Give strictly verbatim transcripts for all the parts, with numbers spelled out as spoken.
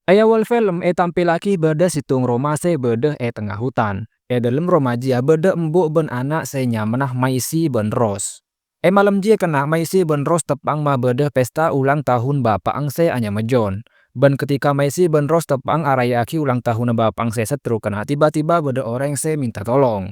È awal film ètampèllaghi bâḍâ sèttong roma sè bâḍâ è tengnga hutan. È ḍâlem roma jiyâ bâḍâ embu' bân ana' sè nyamana Maisie bân Rose. È malem jiyâ kèna' Maisie bân Rose teppa'na mabâḍâ pesta ulang tahun bapa'na sè anyama John. Bân ketika Maisie bân Rose teppa'na araya'aghi ulang tahunna bapa'na sè setruk kèna' tiba-tiba bâḍâ orèng sè mènta tolong.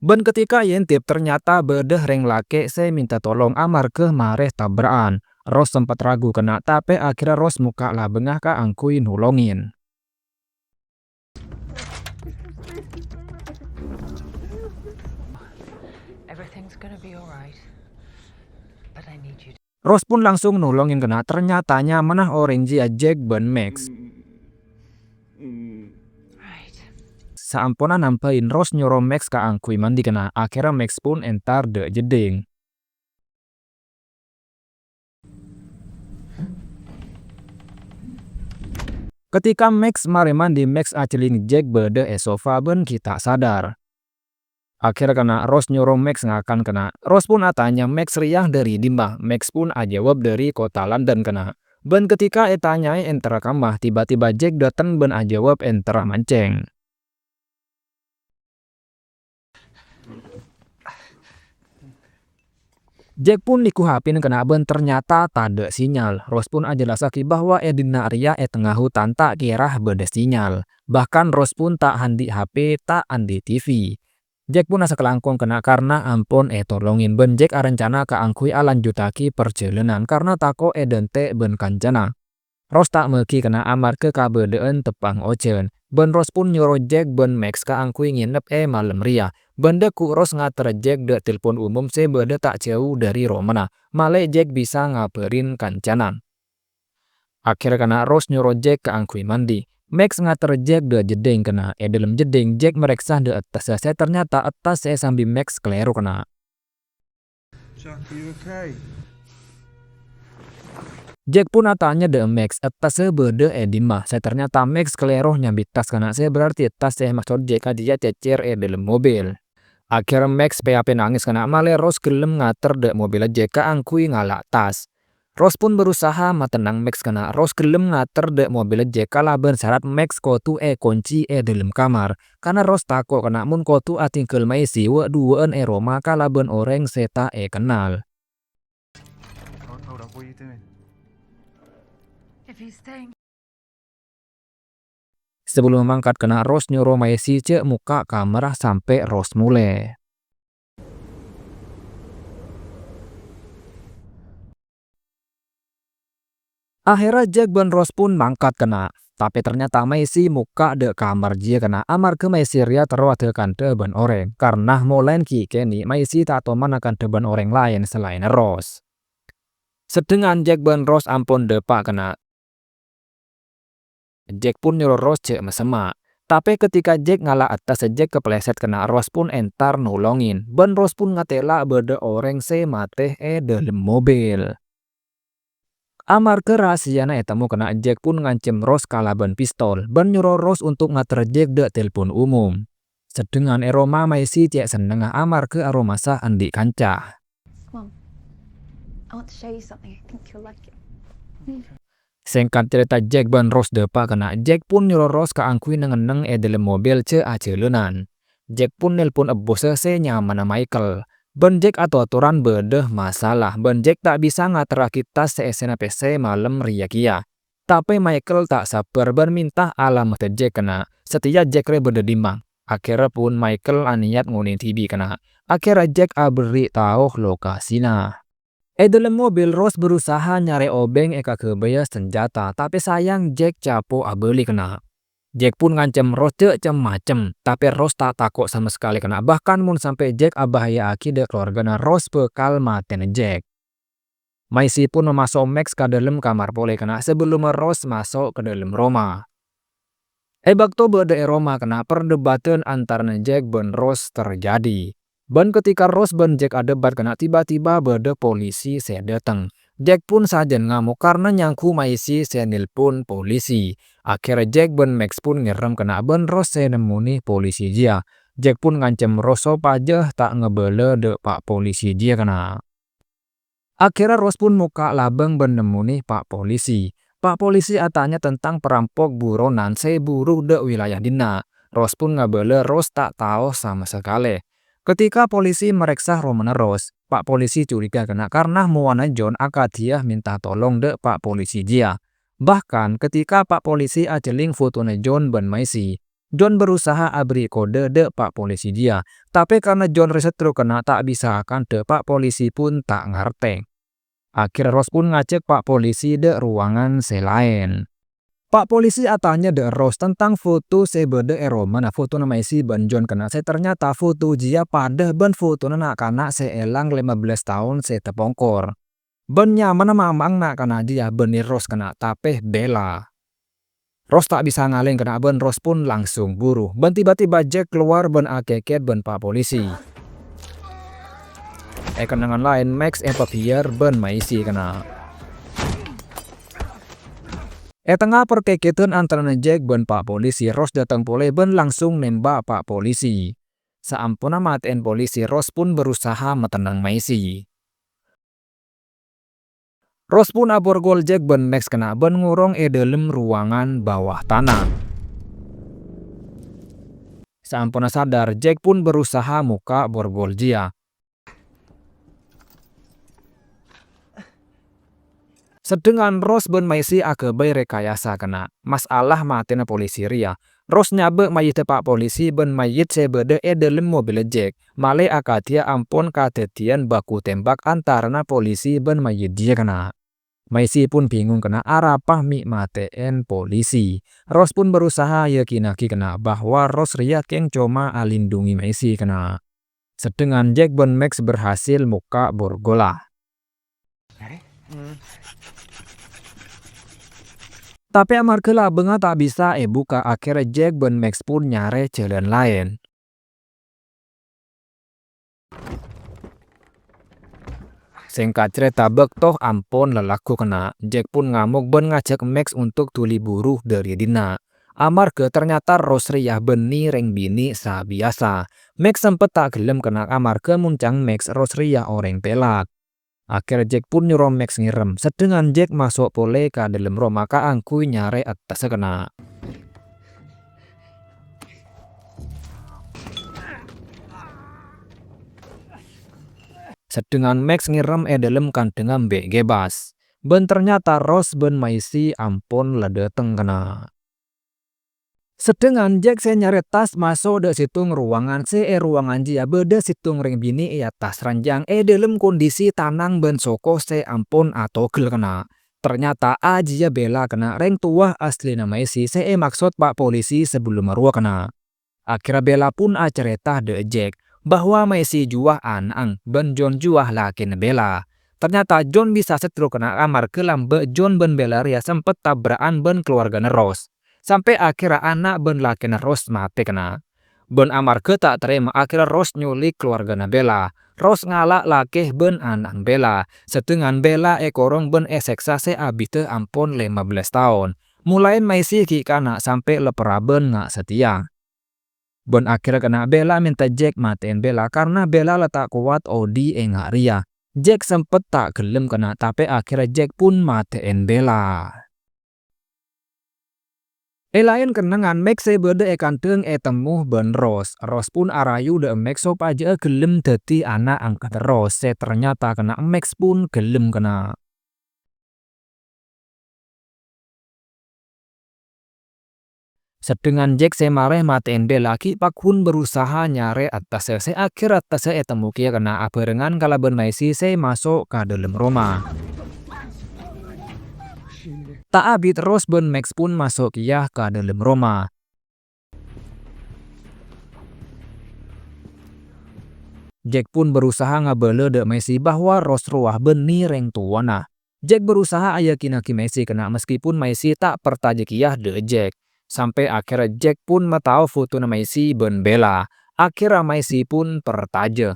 Bân ketika èintip, ternyata bâḍâ rèng lakè' sè mènta tolong amarghâ marè tabra'an. Rose sempat ragu kèna', tapè akhèrra Rose mokka' labângnga kaangghuy nolongin. Everything's gonna be all right. But I need you to Rose pun langsung nolongin kèna', ternyata nyamana orèng jiyâ Jack bân Max. Right. Saamponna nambhâi, Rose nyoro Max kaangghuy manḍi kèna', akhèrra Max pun èntar ḍâ' jeḍḍing. Ketika Max marè manḍi, Max ajhelling Jack bâḍâ è sofa bân ghi' ta' sadar. Akhèrra kèna' Rose nyoro Max ngakan kèna'. Rose pun atanya Max rèya ḍâri ḍimma. Max pun ajâwâb ḍâri kottha London kèna'. Bân ketika ètanyaè ènterra kamma, tiba-tiba Jack ḍâteng bân ajâwâb ènterra mancèng. Jack pun nèngghu H P-na kèna' bân ternyata taḍâ' sinyal. Rose pun ajhellasaghi bahwa è ḍinna' rèya è tengnga hutan ta' kèra bâḍâ sinyal. Bahkan Rose pun ta' anḍi' H P, ta' anḍi' T V. Jack pun asakalangkong kèna' karna ampon ètolongin bân Jack arencana kaangghuy alanjhuttaghi parjhâlânan karna tako' èḍântè' bân kancana. Rose ta' mèghi kèna' amarghâ kabâḍâ'ân teppa'na ojhân, bân Rose pun nyoro Jack bân Max kaangghuy ngènep è malem rèya. Bân ḍâgghu' Rose ngaterra Jack ḍâ' telpon umum sè bâḍâ ta' jhâu ḍâri romana, malè Jack bisa ngabhârin kancana. Akhèrra kèna' Rose nyoro Jack kaangghuy manḍi. Max ngaterra Jack ḍâ' jeḍḍing kèna'. È ḍâlem jeḍḍing, Jack marèksa ḍâ' attassa sè ternyata attas sè èsambi Max kalèro kèna'. Jack, are you okay? Jack pun atanya ḍâ' Max, attassa bâḍâ è ḍimma, sè ternyata Max kalèro nyambi tas kèna', sè berarti tas sè èmaksod Jack jiyâ cècèr è ḍâlem mobil. Akhèrra Max pè-apè nangès kèna', malè Rose ghellem ngater ḍâ' mobilla Jack kaangghuy ngala' tas. Rose pun berusaha matennang Max kèna'. Rose ghellem ngater ḍâ' mobilla Jack kalabân sarat Max kodhu èkonci è ḍâlem kamar. Karna Rose tako' kèna' mon kodhu atinggal Maisie wâ'-duwâ'ân è roma kalabân orèng sè ta' èkennal. Hold, hold up, what are you doing? If he's staying Sabellumma mangkat kèna', Rose nyoro Maisie jhâ' mokka' kamarra sampè' Rose molè. Akhèrra Jack bân Rose pun mangkat kèna'. Tapè ternyata Maisie mokka' ḍâ' kamar jiyâ kèna', amarghâ Maisie rèya terro aḍâ'-kanḍâ' bân orèng. Karna molaèn ghi' kènè' Maisie ta' toman akanḍâ' bân orèng laèn salaènna Rose. Sedangkan Jack bân Rose ampon ḍâpa' kèna'. Jack pun nyoro Rose jhâ' masemma'. Tapè ketika Jack ngala' attassa Jack kaplèsèt kèna', Rose pun èntar nolongin, bân Rose pun ngatèla' bâḍâ orèng sè matè è ḍâlem mobil. Amarghâ rahasiyana ètemmo kèna', Jack pun ngancem Rose kalabân pistol, bân nyoro Rose untuk ngaterra Jack ḍâ' telpon umum. Sedangkan è roma Maisie cè' sennengnga amarghâ aromasa anḍi' kanca. Come on. I want to show you something I think you'll like it. Sèngkat carèta, Jack bân Rose ḍâpa' kèna'. Jack pun nyoro Rose kaangghuy neng-enneng è ḍâlem mobil jhâ' ajhâlânan. Jack pun nelpon ebbossa sè nyamana Michael. Bân Jack ator-atoran bâḍâ masalah, bân Jack ta' bisa ngaterraghi tas sè èssèna pèssè malem rèya kèya. Tapè Michael ta' sabbhâr bân mènta alamadhâ Jack kèna', satèya Jack rè bâḍâ ḍimma. Akhèrra pun Michael anèyat ngonèng dhibi' kèna'. Akhèrra Jack aberri' tao lokasina. È ḍâlem mobil, Rose berusaha nyarè obeng èkaghâbâyâ sanjhâta, tapè sayang Jack capo' abâli kèna'. Jack pun ngancem Rose jhâ' cem-macem, tapè Rose ta' tako' sama sakalè kèna'. Bahkan mon sampè' Jack abahaya'aghi ḍâ' kalowarghâna, Rose bhâkal matèna Jack. Maisie pun mamaso' Max ka ḍâlem kamar polè kèna' sabellumma Rose maso' ka ḍâlem roma. È bâkto bâḍâ è roma kèna', perdebatan antarana Jack bân Rose terjadi. Bân ketika Rose bân Jack adebat kèna', tiba-tiba bâḍâ polisi sè ḍâteng. Jack pun sajân ngamok karna nyangghu Maisie sè nelpon polisi. Akhèrra Jack bân Max pun ngèrèm kèna' bân Rose sè nemmonè polisi jiyâ. Jack pun ngancem Rose sopajâ ta' ngabâlâ ḍâ' pa' polisi jiyâ kèna'. Akhèrra Rose pun mokka' labâng bân nemmonè pa' polisi. Pa' polisi atanya tentang perampok buronan sè buru dâ' wilayah dinna'. Rose pun ngabâlâ Rose ta' tao sama sakalè. Ketika polisi marèksa romana Rose, pa' polisi curiga kèna karna mowana John akadhiyâ mènta tolong dâ' pa' polisi jiyâ. Bahkan, ketika pa' polisi ajhâling fotona John bân Maisie, John berusaha aberri' kodhe dâ' pa' polisi jiyâ, tapè karna John rè settru kèna ta' bisa kandhâ, pa' polisi pun ta' ngartè. Akhèrra Rose pun ngajhâk pa' polisi dâ' rowangan sè laèn. Pa' polisi atanya dâ' Rose tentang foto sè bâdâ è romana, fotona Maisie bân John kèna sè ternyata foto jiyâ padâ bân fotona na'-kana' sè èlang lèma bellâs taon sè tapongkor. Bân nyamana mama'ang na'-kana' jiyâ bânnè Rose kèna, tapè Bella. Rose ta' bisa ngalèng kèna bân Rose pun langsung buru. Bân tiba-tiba Jack kalowar bân akèkèt bân pa' polisi. È kennengngan laèn, Max èpabiyâr bân Maisie kèna. È tengnga parkèkèdhân antarana Jack bân pa' polisi, Rose dâteng polè bân langsung nèmbak pa' polisi. Saamponna matè'èn polisi, Rose pun berusaha matennang Maisie. Rose pun aborgol Jack bân Max kèna bân ngorong è dâlem rowangan bawah tana. Saamponna sadar, Jack pun berusaha mokka' borgol jiyâ. Sedhengngan Rose bân Maisie aghâbây rekayasa kèna masalah matèna polisi rèya. Rose nyabâ' mayyidda pa' polisi bân mayyit sè bâdâ è dâlem mobilla Jack, malè akadhiyâ ampon kadhâddhiyân baku tembak antarana polisi bân mayyit jiyâ kèna. Maisie pun bingung kèna arapa mè' matè'èn polisi. Rose pun berusaha yakinaghi kèna bahwa Rose rèya kèng coma alindhungi Maisie kèna. Sedhengngan Jack bân Max berhasil mokka' borgolla. Tapè amarghâ labângnga ta' bisa èbukka', akhèrra Jack bân Max pun nyarè jhâlân laèn. Sèngkat carèta, bâkto ampon lalagghu kèna, Jack pun ngamok bân ngajhâk Max untuk dhuli buru dâri dinna'. Amarghâ ternyata Rose rèya bânnè rèng binè' sabiyasa. Max sempet ta' ghellem kèna amarghâ mon ca'na Max Rose rèya orèng pèlak. Akhèrra Jack pun nyoro Max ngèrèm, sedhengngan Jack maso' polè ka dâlem roma kaangghuy nyarè attassa kèna. Sedhengngan Max ngèrèm è dâlem kandhângnga bi' Gabas. Bân ternyata Rose bân Maisie ampon la dâteng kèna. Sedhengngan Jack sè nyarè attas maso' dâ' sèttong rowangan sè è rowangan jiyâ bâdâ sèttong rèng binè' è attas ranjang è dâlem kondisi tanang bân soko sè ampon atogel kèna. Ternyata ajiyâ Bella kèna rèng towa asllina Maisie sè èmaksod pa' polisi sabellunna rowa kèna. Akhèrra Bella pun acarèta dâ' Jack bahwa Maisie jiyâ ana'na bân John jiyâ lakèna Bella. Ternyata John bisa settru kèna amarghâ lambâ' John bân Bella rèya sempet tabra'an bân kalowarghâna Rose. Sampè' akhèrra ana' bân lakèna Rose matè kèna. Bân amarghâ ta' tarèma, akhèrra Rose nyolè kalowarghâna Bella. Rose ngala' lakè bân ana'na Bella, sedhengngan Bella èkorong bân èsèksa sè abiddhâ ampon lèma bellâs taon. Molaè Maisie ghi' kana' sampè' la parabân nga' satèya. Bân akhèrra kèna Bella mènta Jack matè'èn Bella karna Bella la ta' kowat odi' è nga' rèya. Jack sempet ta' ghellem kèna, tapè akhèrra Jack pun matè'èn Bella. È laèn kennengngan, Max sè bâdâ è kandhâng ètemmo bân Rose. Rose pun arayu dâ' Max sopajâ'â ghellem dhâddhi ana' angkaddhâ Rose, sè ternyata kèna Max pun ghellem kèna. Sedhengngan Jack sè marè matè'èn Bella ghi' pagghun berusaha nyarè attassa, sè akhèr attassa ètemmo kèya kèna abhârengan kalabân Maisie sè maso' ka dâlem roma. Ta' abit Rose bân Max pun maso' kèya ka dâlem roma. Jack pun berusaha ngabâlâ dâ' Maisie bahwa Rose rowa bânnè rèng towana. Jack berusaha ayakinaghi Maisie kèna meskipun Maisie ta' parcajâ kèya dâ' Jack. Sampè' akhèrra Jack pun matao fotona Maisie bân Bella. Akhèrra Maisie pun parcajâ.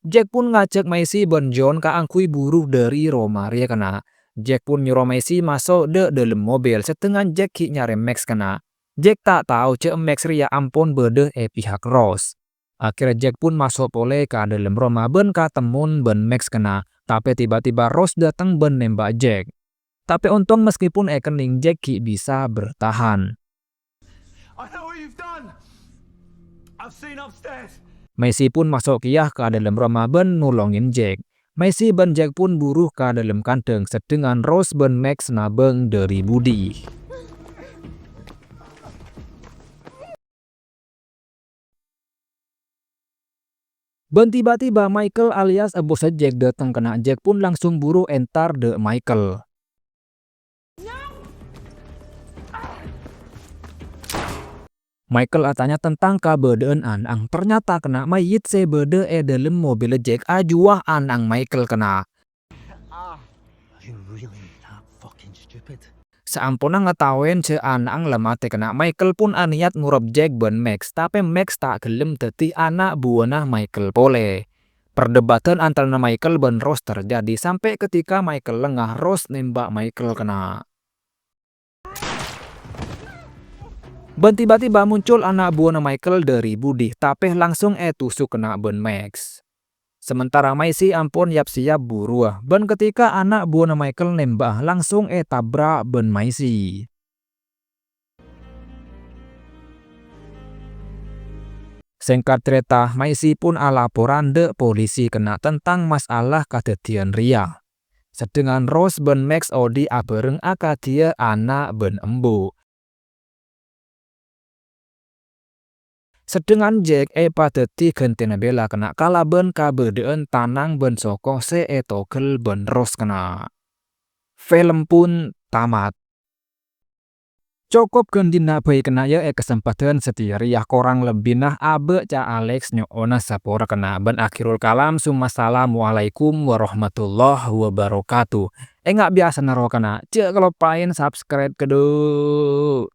Jack pun ngajhâk Maisie bân John kaangghuy buru dâri roma rèya kèna. Jack pun nyoro Maisie maso' dâ' dâlem mobil, sedhengngan Jack ghi' nyarè Max kèna. Jack ta' tao jâ' Max rèya ampon bâdâ è pihak Rose. Akhèrra Jack pun maso' polè ka dâlem roma bân katemmon bân Max kèna. Tapè tiba-tiba Rose dâteng bân nèmbak Jack. Tapè ontong meskipun èkennèng Jack ghi' bisa bertahan. I know what you've done. I've seen upstairs. Macy pun maso' kèya ka dâlem roma bân nolongè Jack. Macy bân Jack pun buru ka dâlem kandhâng, sedangkan Rose bân Max nabâng dâri budi. Bân tiba-tiba Michael alias ebbossa Jack dâteng kèna. Jack pun langsung buru entar dâ' Michael. Michael atanya tentang kabâdâ'ân ana'na. Ternyata kèna mayyit sè bâdâ è dâlem mobilla Jack ajuwâ ana'na Michael kèna. You really that fucking stupid. Saamponna ngataowè jhâ' ana'na la matè kèna, Michael pun anèyat ngorop Jack bân Max, tapè Max ta' ghellem dhâddhi ana' buwâna Michael polè. Perdebatan antarana Michael bân Rose terjadi sampè' ketika Michael lengah, Rose nèmbak Michael kèna. Bân tiba-tiba muncul ana' buwâna Michael dâri budi, tapè langsung ètusuk kèna bân Max. Sementara Macy ampon yap-siyap buruwâ, bân ketika ana' buwâna Michael nèmbak, langsung ètabrak bân Macy. Sèngkat carèta, Macy pun alaporan dâ' polisi kèna tentang masalah kadhâddhiyân rèya. Sedangkan Rose bân Max odi' abhâreng akadhiyâ ana' bân embu'. Sedangkan Jack èpadhâddhi ghântèna Bella kèna kalabân kabâdâ'ân tanang bân soko sè ètogel bân Rose kèna. Film pun tamat. Cokop ghândhina bhâi kèna yâ è kasempadhân satèya rèya, korang lebbina abâ' ca Alex nyo'ona sapora kèna. Bân akhirul kalam, summa assalamualaikum warahmatullahi wabarakatuh. Enga' biyasana ro kèna, jhâ' kaloppaè subscribe kèdhu.